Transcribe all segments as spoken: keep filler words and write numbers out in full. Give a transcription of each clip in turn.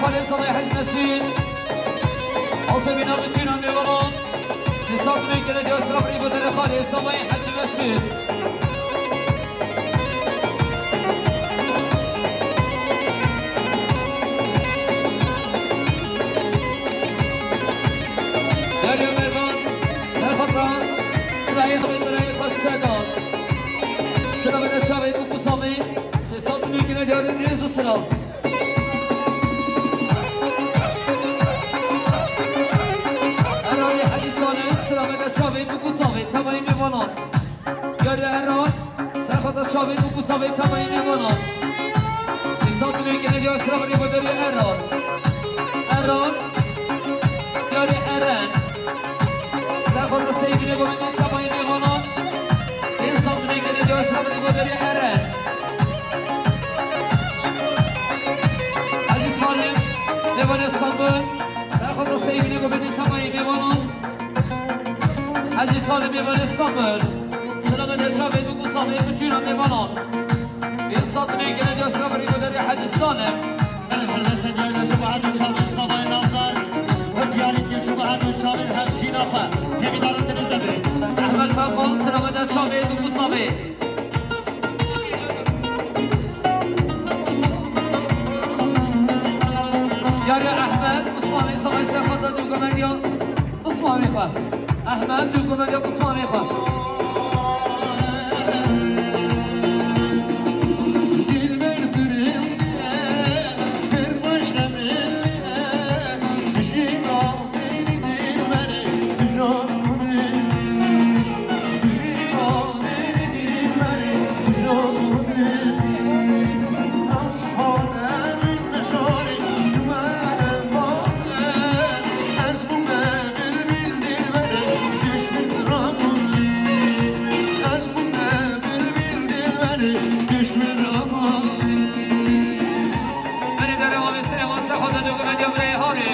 Xalê Salê Hec Mesûd. Asê bîna bitûna mêvanan. Sê sed milyon gele diyor sıra bir ibadet Xalê Salê Hec Mesûd. Derya Mervan, Serhat Rahan, Ibrahim Xalid, Ibrahim Xalid Serdar. Sıra bende çavê bu kusamê. Sê sed milyon gele diyor rêz û sıra. Erarê Hecî Salim, sira me de çavê bi gusavê, tevayî mêvanan. Yarê Erar, serxata çavê bi gusavê, tevayî mêvanan. Sî sed milyon gele ya sira rêveberê Erar. Erar, yarê Eren. Serxata seyvîne bavê tevayî mêvanan. Pênc sed milyon gele ya sira rêveberê Eren. Hecî Salim, mêvanê Stenbul, serxata seyvînê bibêdin temayê mêvanan. Hecî Salim, mêvanê Stenbul, sira me de çavê bi gusavê bi tûna mêvanan. Pênc sed milyon gele diyor sıra bir rêveberê Hecî Salim. Belê, helbeste diyarê şubahet û çavên Savayê Navdar û diyarê kir şubahet û çavên hevşîna xwe. Hêvîdaran dilê te bê. Ehmed Ferman, sira me de çavê bi gusavê. Yarê Ehmed, Usmanê Savayê serxata dûgumediya Usmanê xwe. Ehmed dûgumediya Usmanê xwe. Berê dere Mamê Silêman, serxata dûgumediya birê Harê.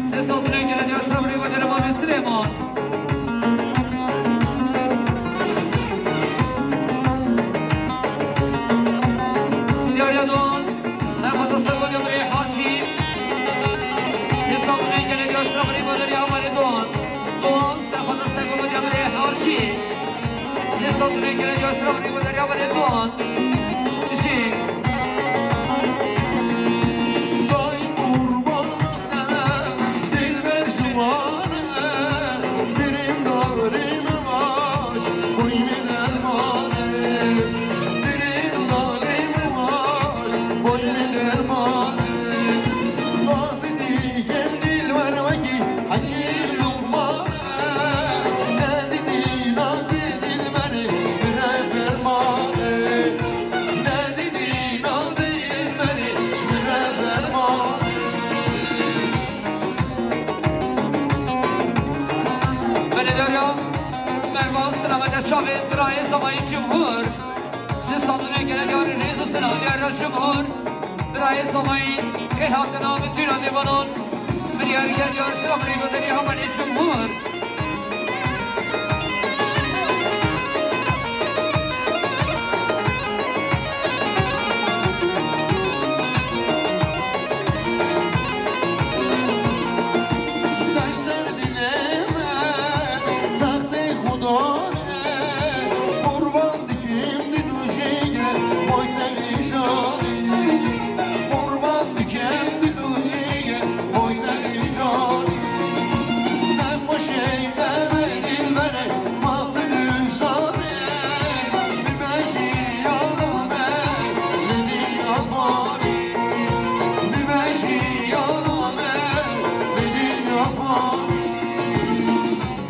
Sê sed milyon gele diyor sıra bir rêveberê Mamê Silêman. Diyarê Doğan, serxata serxata birê Hacî. Sê sed milyon gele diyor sıra bir rêveberê Hamarê Doğan. Doğan, serxata serxata birê Hacî. Sê sed milyon gele diyor sıra bir rêveberê Hamarê Doğan. Jê. Day qurban dilber şiwane, birim darê me baş, boy me dermane. Birim darê me baş, boy me dermane. Bazı dikem dilber wekî Hekîm Lokmane, ne didî nadi dilberê bire fermane. Ne didî nadi dilberê bire fermane. Belê Derya, Mervan, sira me de çavê birayê Zavayê Cumhur. Sê sed milyon gele diyor rêz û sina diyor Cumhur. Birayê Zavayê kê hatina bi tûna mêvanan. Biryar gel diyor sıra bir rêveberê Hamarê Cumhur.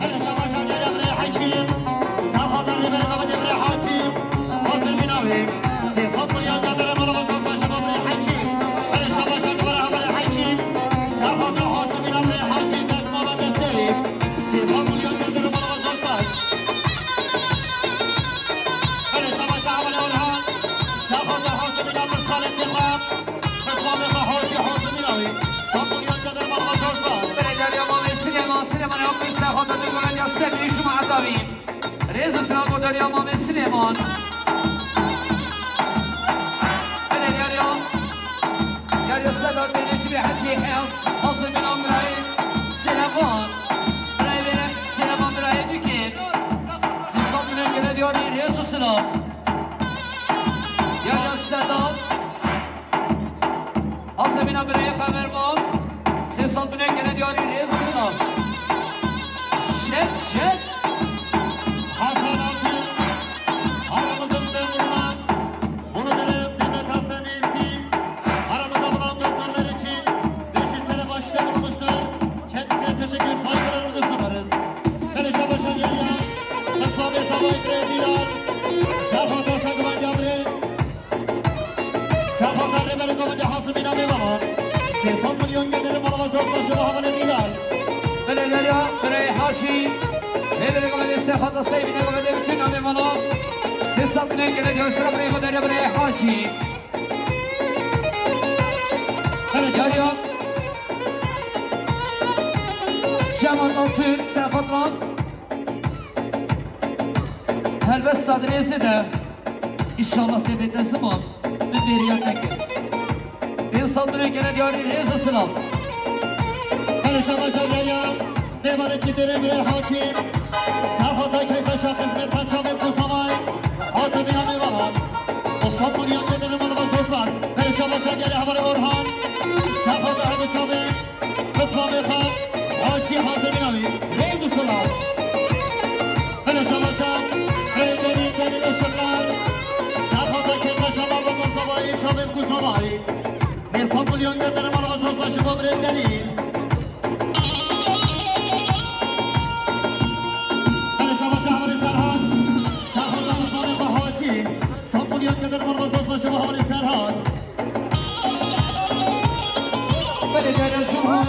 Hele şabaşa dere birê Hekîm. Safa dere birê Hekîm. Hazir bîna wê. Sê sed milyon cadere mala bak bak şaba birê Hekîm. Hele şabaşa dere birê Hekîm. Safa dere hazir bîna birê Hekîm. Dest mala destê wê. Sê sed milyon cadere mala bak bak. Hele şabaşa Ebele Orhan. Safa dere hazir bîna bir salet defa. Xizmamê xwe hacî hazimîna wî. Sambûniya Cederma Xwe zor spas. Berê derya Mamê Silêman, Silêmanê Apîk, serxata dûgumediya Sedrî şima etavî. Rêz û sina bo derya Mamê Silêman. Berê derya, derya Sedat Denizci ve Hacı Heyat, hazır bir amrayı. Selavan. Brayvere, selavan brayı büke. Sesat Bülent gele diyarî rêz û silav. Yaşa Sedat. Hazır bir amrayı Kamerman. Sesat Bülent gele diyarî rêz û silav. Şet, şet. Hakan Altın, aramızın memurlar. Bunu derim Devlet Hastanesi aramızda bulunan doktorlar için beş yüz lira bağışta bulunmuştur. Kendisine teşekkür saygılarımızı sunarız. Feleşa başa geliyor. Kısma ve sabah ikrediler. Safata sakıma gabre. Safata reberi komedi hasıl binamê baba. Sê sed milyon gelirim baba zor başı bu havalı Bilal. Belê derya, belê Hacî. Lê belê komedi sefata sey bine komedi bütün amê bana. Sê sed milyon gele diyor sıra buraya komedi buraya Hacî. Belê derya. Cemal Altın, Sefatran. Helbest sadrêzê de. İnşallah tê bête ziman. Min bêriya te kir. Pênc sed milyon gene diyarî rêz û silav. Hele şabaşa geriya. Mêvanê ki dere bire Hakim. Safata keyfe şa xizmet ha çavê Mustafa. Hakim bina mêvana. O sed milyon gene mêvana Zosman. Hele şabaşa geriya havale Orhan. Safata hadi çavê. Kısma mêxa, Hacî hazir bîna wî. Rêz û silav. Hele şabaşa, hey derî, derî eşiqlar. Safata keyfe şa mêvana Zosman, çavê Mustafa. Pênc sed milyon getirin bana Zosman, şifa bire derî. Hele şabaşa, havale Serhat. Safata kısma mêxa Hacî. Sed milyon getirin bana Zosman, şifa havale Serhat. Belediye Cumhur,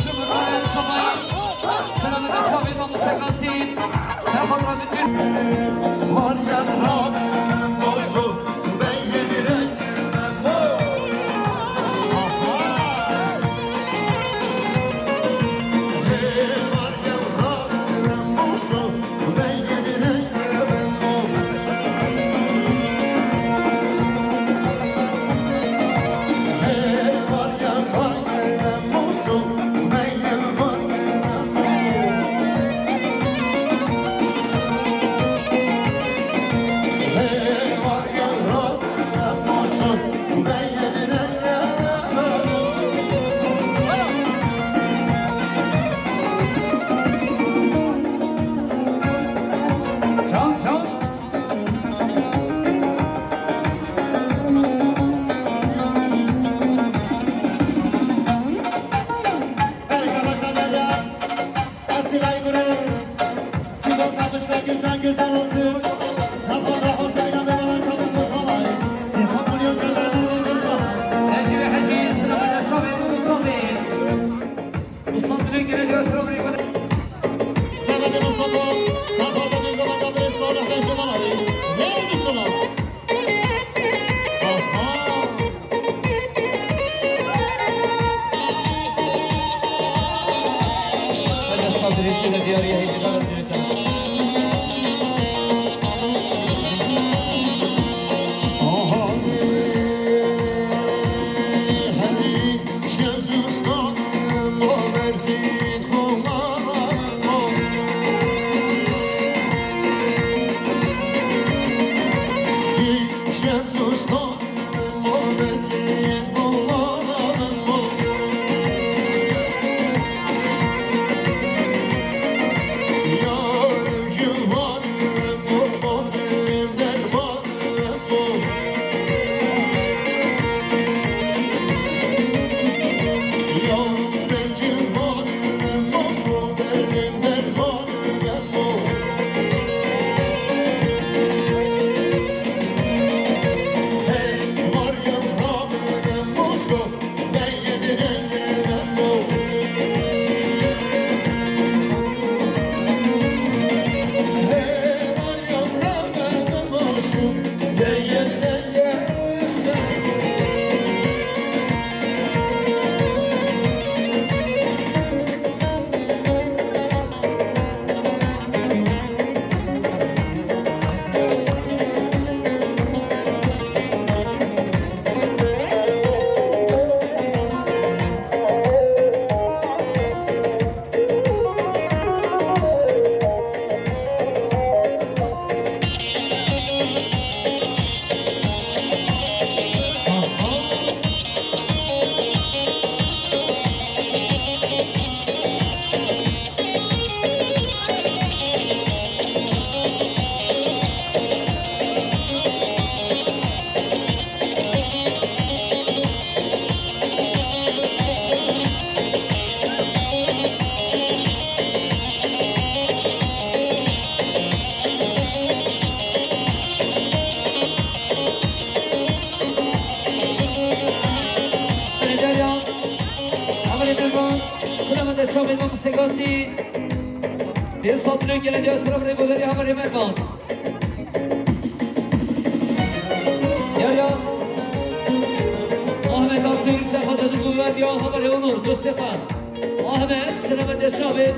Cumhur Alem Sabay, selamet çavê mamoste Kasîm, serxatra bütün. Çal, çal. Esil Aygür'ü, Sibel Kapışka, Gülcan Gülcan oldu. Safra Hoca ile beraber çalın bu kolay. Siz on milyon kadar oldu. Hacı ve Hacı, sıra bana çalın bu kolay. Mustafa Bey geliyor, sıra buraya kadar. Geldi Mustafa, Safra da bir zaman da bir sonra beşe var. Verdi sana. Aha. Hadi sabır, hepsine bir araya, hepsine bir araya. Çavê Mam Segastî. Pênc sed milyon gelek ya sira rêveberiya hevalê Mervan. Ya ya. Ahmet Altun, sefa de du guver ya hevalê Onur, dostê xwe. Ahmet, selamet de çavê.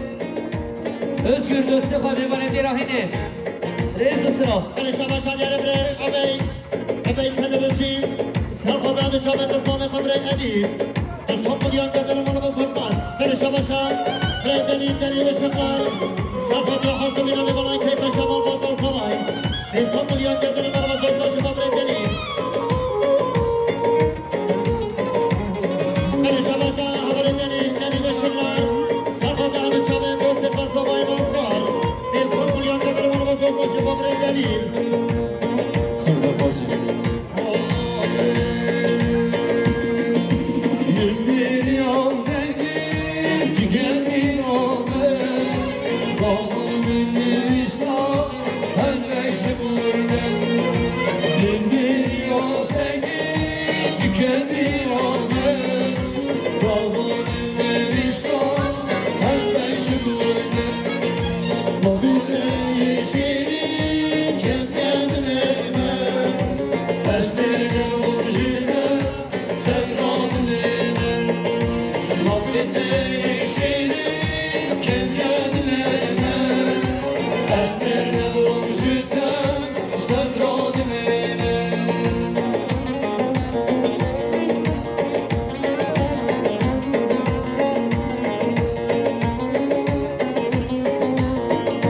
Özgür, dostê xwe, mêvanê dêra hînê. Rêz û sira. Belê şabaşa diyare bire, abey. Ebey Fedilci, serxwedane çavê Mislamê xwe birê Edî. Esat Milyan Gederê Malbaz Hozbaz. Belê şabaşa, birê Delîl, Delîl Işıklar. Serxwedane Hasımîna Mêvalan Keyfe Şemal Balkan Savay. Esat Milyan Gederê Malbaz Hozbaz şima birê Delîl. Belê şabaşa, hevalê Delîl, Delîl Işıklar. Serxwedane çavê dostê xwe Savay Nazdar. Esat Milyan Gederê Malbaz Hozbaz şima birê Delîl. Serdar Bazı.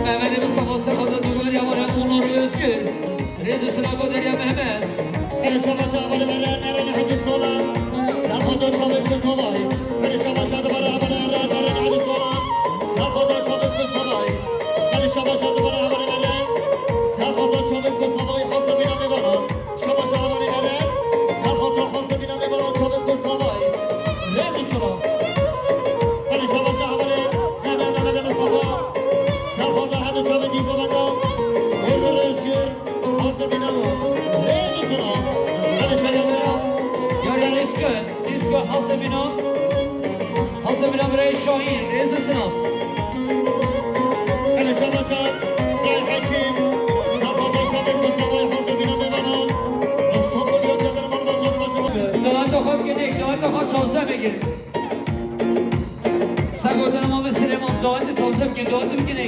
Mehmetê Mustafa Serhat Dogor ya Onur Özgür. Rêz û sira bo Derya Mehmet. Belê şabaşa hevalê Eren, Eren Hecî Sola. Serxwedane çavê Kursavay. Belê şabaşa dibare hevalê Eren, Eren Hecî Sola. Serxwedane çavê Kursavay. Belê şabaşa dibare hevalê Eren. Serxwedane çavê Kursavay. Hasa bîna mêvana. Şabaşa hevalê Eren. Serxwedane hasa bîna mêvana çavê Kursavay. Rêz û sira. Belê şabaşa hevalê Mehmet, Mehmetê Mustafa. Serxwedane hedi çavê dî govenda. Onur Özgür. Hasa bîna. Rêz û sira. Belê şabaşa. Yarî Lîsko, Lîsko hasa bîna. Hasa bîna birayê Şahîn. Rêz û sira. Belê şabaşa. Birayê Hekîm. Serxwedane çavê Kursavay hasa bîna mêvana. Sabır yok kadar malbaz olmaz. Daweta xwe bikin, daweta xwe tazde bikin. Serxwedane Mamê Silêman, dawetê tazde bikin, dawetê bikin.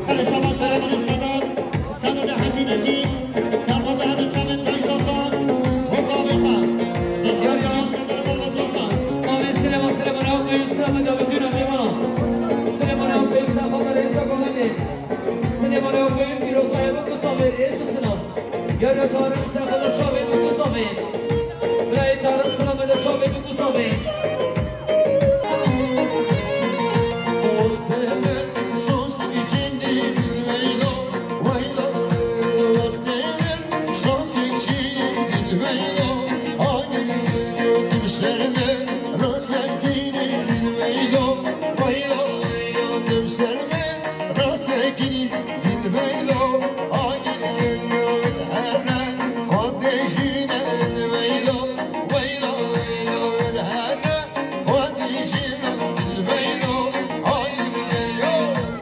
Belê şabaşa hevalê Sedat, Sedat Hecî Necî, serxwedane çavê Dayka xwe, Hoka Vêxa. Destê Mamê Silêman, Silêman, ew qoyun Silêman, dawetûna mêvana. Silêman, ew qoyun serxwedane rêza govendê. Silêman, ew qoyun pîroza ye, Mustafa, rêz û sina. Yara Tarık, serxwedane çavê Mustafa. Birayê Tarık, sina me de çavê Mustafa.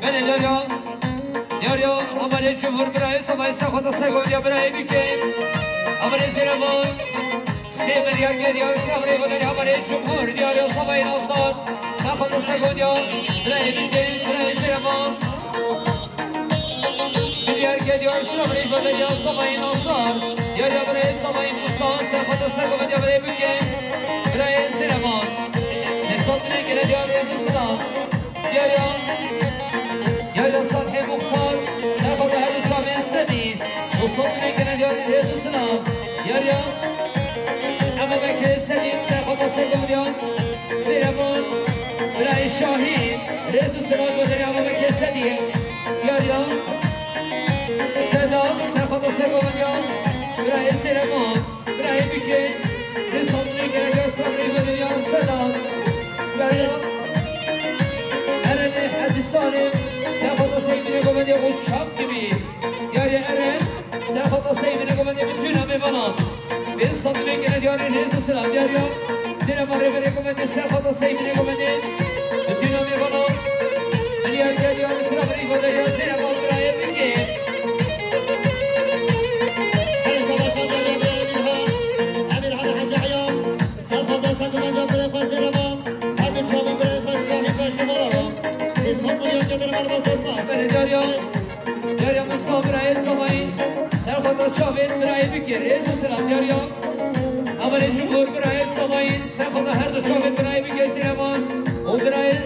Belê, Derya. Derya, hevalê Cumhur, birayê Savayê, serxwedane ser govendê ya birayê Bikê. Hevalê Zêrevan. Sê milyar ke diyar, sê hevalê Cumhur, Derya, Savayê Nasar. Serxwedane ser govendê ya birayê Bikê, birayê Zêrevan. Milyar ke diyar, sê hevalê Cumhur, Derya, Savayê Nasar. Derya, birayê Savayê Musa, serxwedane ser govendê ya birayê Bikê, birayê Zêrevan. Sê sed milyon ke diyar, rêz û sina. Diyar ya, diyar ya Salihê Muxtar, serxwedane her du çavên Sedî, du sed milyon ke diyar, rêz û sina. Diyar ya Ebubekirê Sedî, serxwedane ser govendê ya Zêrevan, birayê Şahî, rêz û sina govendê ya Ebubekirê Sedî. Diyar ya Sedat, serxwedane ser govendê ya birayê Zêrevan. Birayê Bikê, sê sed milyon ke diyar, sê sed milyon ke diyar, Sedat. Diyar ya Erenê Hecî Salim, serxwedane ser govendê ya Rûçak Gibî. Diyar ya Eren, serxwedane ser govendê ya Bitûna Mêvana. Pênc sed milyon ke diyar, rêz û sina. Diyar ya Zêrevan, rêberê govendê, serxwedane ser govendê ya Belê, diyariya, diyariya Mustafa birayê Samayî, serxweta çavên birayê bike, rêz û silav, diyariya. Hevalê Cumhur birayê Samayî, serxweta her du çavên birayê bike, Süleyman û birayê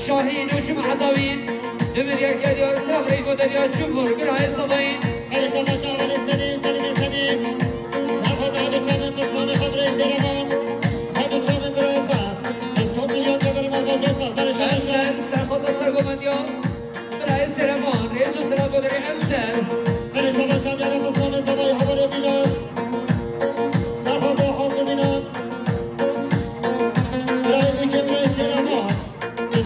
Şahîn û Cumhur Dawî, demir yek, diyar, silav, rêz û diyariya Cumhur birayê Samayî. Belê, şabaş, hevalê Selîm, Selîmê Selîm. Serxweta her du çavên Mustafa birayê Süleyman, her du çavên birayê xwe. Sot milyon gelir malbazot var. Belê, şabaş. Enser, serxweta sergovendiya. Birayê Seleman, rêz û silav goderê Enser. Belê, şabaş, şabaş, Mustafa Zebayî, hevalê Bilal. Serxweta Hazimînan. Birayê Bilkê, birayê Seleman.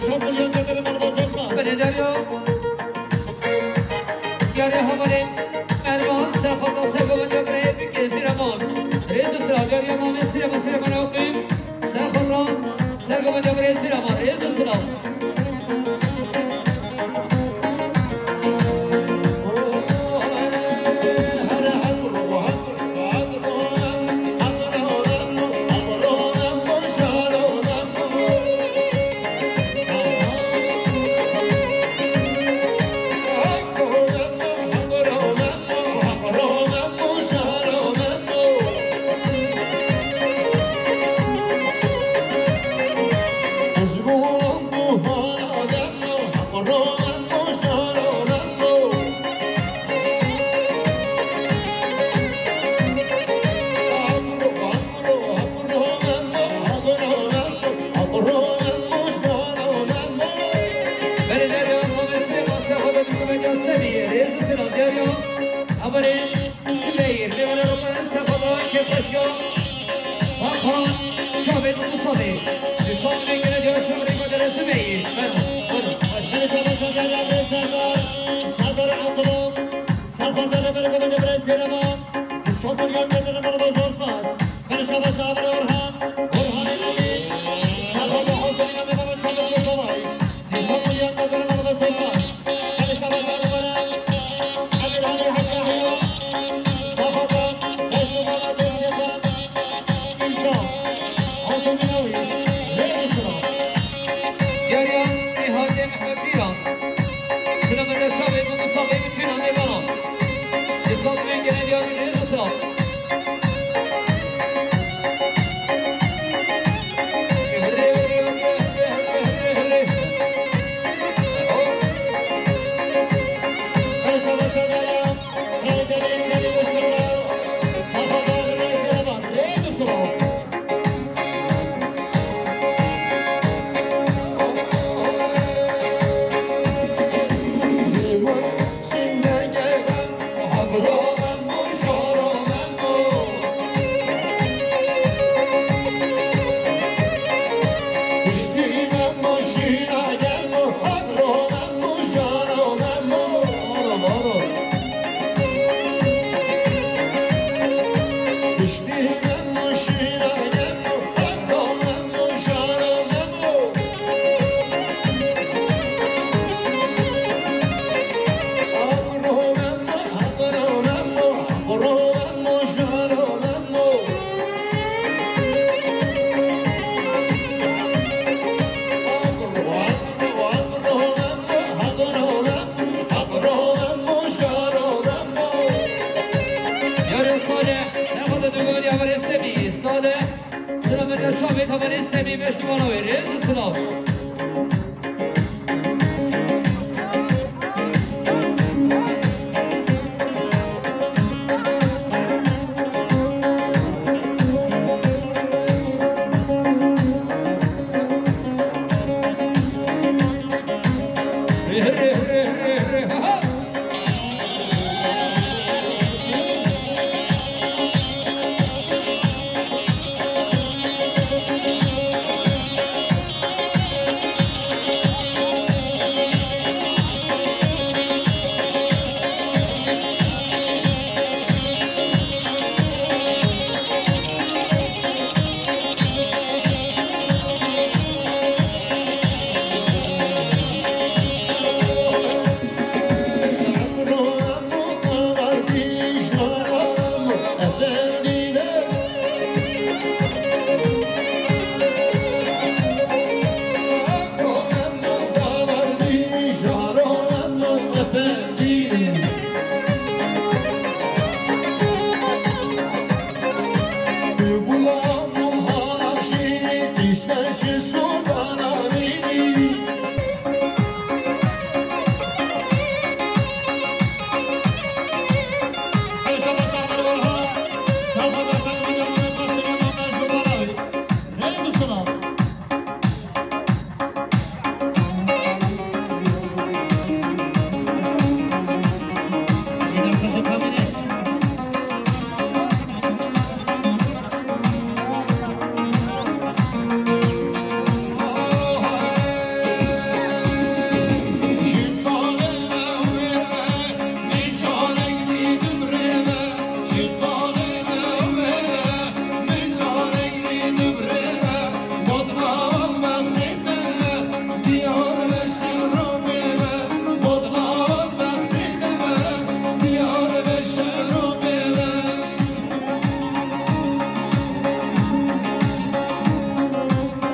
Sot milyon gelir malbazot var. Belê, diyariya. Diyariya hevalê Mervan, serxweta sergovendiya birayê Bilkê Seleman. Rêz û silav, diyariya Mamê Süleyman, Süleyman Akbî. Serxweta sergovendiya birayê Süleyman, rêz û silav. Belê, diyariya, Mamê Süleyman, serxweta sergovendiya Semî, rêz û silav, diyariya. Hevalê Zübeyir, lê wele roman serxweta kêfxweşiya Hakan çavên Musabê. Sê sed milyon gene diyar, silav, rêz û diyariya Zübeyir. Merhaba, buyurun, hadi. Belê, şabaş, şabaş, diyariya Serdar, Serdar Abdullah, serxweta sergovendiya birayê Süleyman. Sot milyon gelir malbazot var. Belê, şabaş, hevalê Orhan, Orhanê Nemî, serxweta Hazimînan, baba çavên Musabê. Sê sed milyon gelir malbazot var. Belê, şabaş, hevalê Emîr Alî Hecî Yehya, serxweta beş numara destê xwe. Diyariya Nîhadê Mehmet Pîran. Silav, diyar, çavên Musabê, bi tînan dê bana. Sê sed milyon gene diyar, rêz û silav. Yarın Salih, sen bana duyguları yaver Semî. Salih, sıra bende çabuk haber Semî, beş numara ver. Rêz û silav.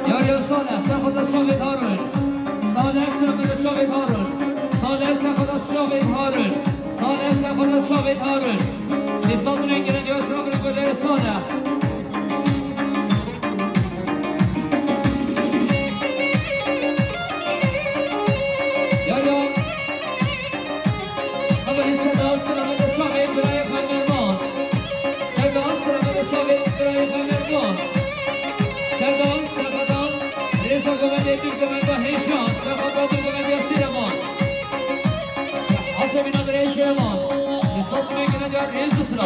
Yar ya Salih, ser xwe de çavê Harun. Salih, ser xwe de çavê Harun. Salih, ser xwe de çavê Harun. Salih, ser xwe de çavê Harun. Sê sed rengine diyor, sıra bırak böyle Salih. Yar ya. Hevalî Seda, sira me de çavê birayê xwe Mervan. Seda, sira me de çavê birayê xwe Mervan. Seda, Sefadan, rêza govendê dûr govenda hêşa, Sefadan dûr govendiya Sêrevan. Hasebîna birayê Sêrevan. Sê sed mekine de rêz bi sira.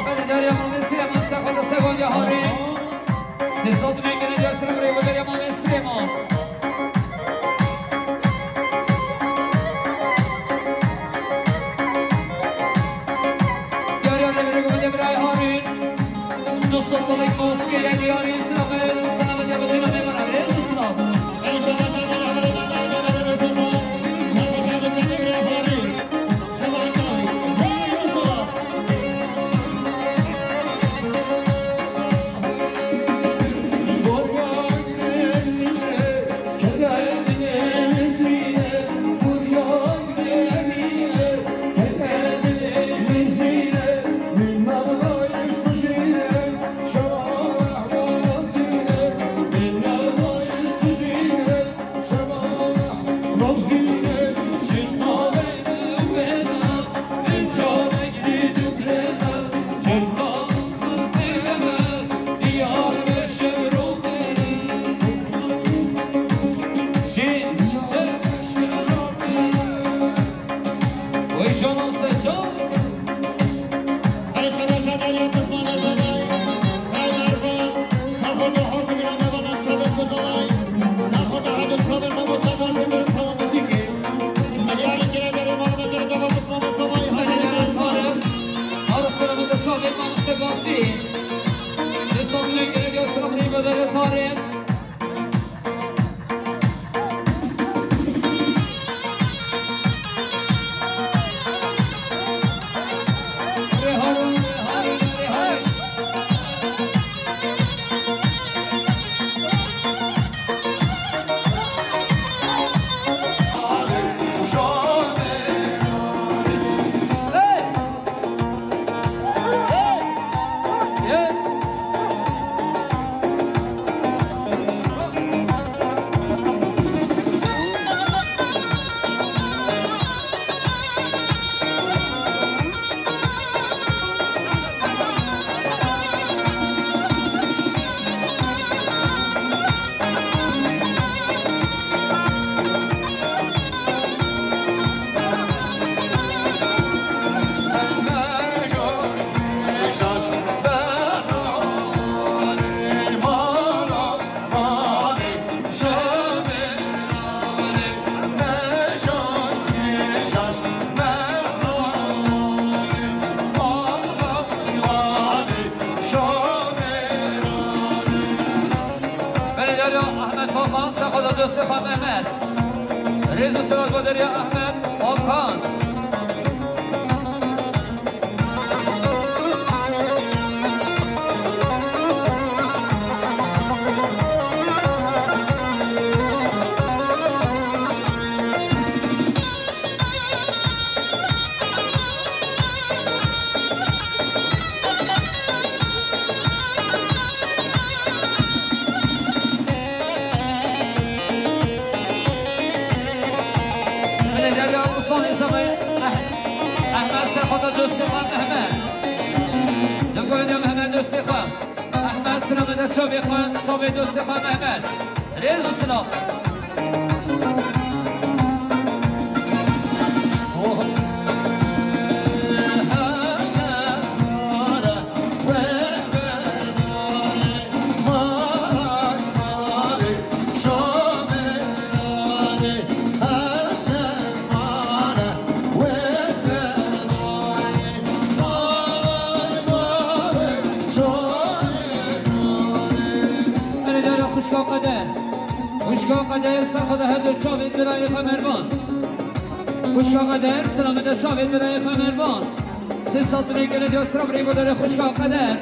Belê derya Mamê Süleyman, ser xwe de ser xwe de harî. Sê sed mekine diya sira birê we derya Mamê Süleyman. Derya Demirê we de birayê harî. Nusret Balık Moskya, Yadigarî, Sınav, Sınav, Yabadina, Memana, Rêz û Sınav. Ahmet Hakan, ser xwe de dostê xwe Mehmet. Rêz û silav bo derya Ahmet Hakan. Belê derya Ruslan Îslamê, Eh-, Ehmed ser xwe de dostê xwe Mehmet. Dem ku Mehmet dostê xwe. Ehmed silamê de çavê xwe, çavê dostê xwe Mehmet. Rêz û silav. Erê dara xwişka Qeder. Xwişka Qeder, ser xwe de her du çavên birayê xwe Mervan. Xwişka Qeder, silamê de çavên birayê xwe Mervan. Sê sed lê gelê diyar sira birî bo derê xwişka Qeder.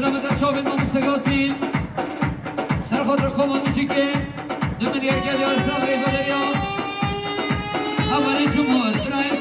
Rahmeta çavên mamoste Gazî. Ser xatir Koma Muzîkê. Dumên yekê diyar sira rêveberiya. Hevalê Cumhur, birayê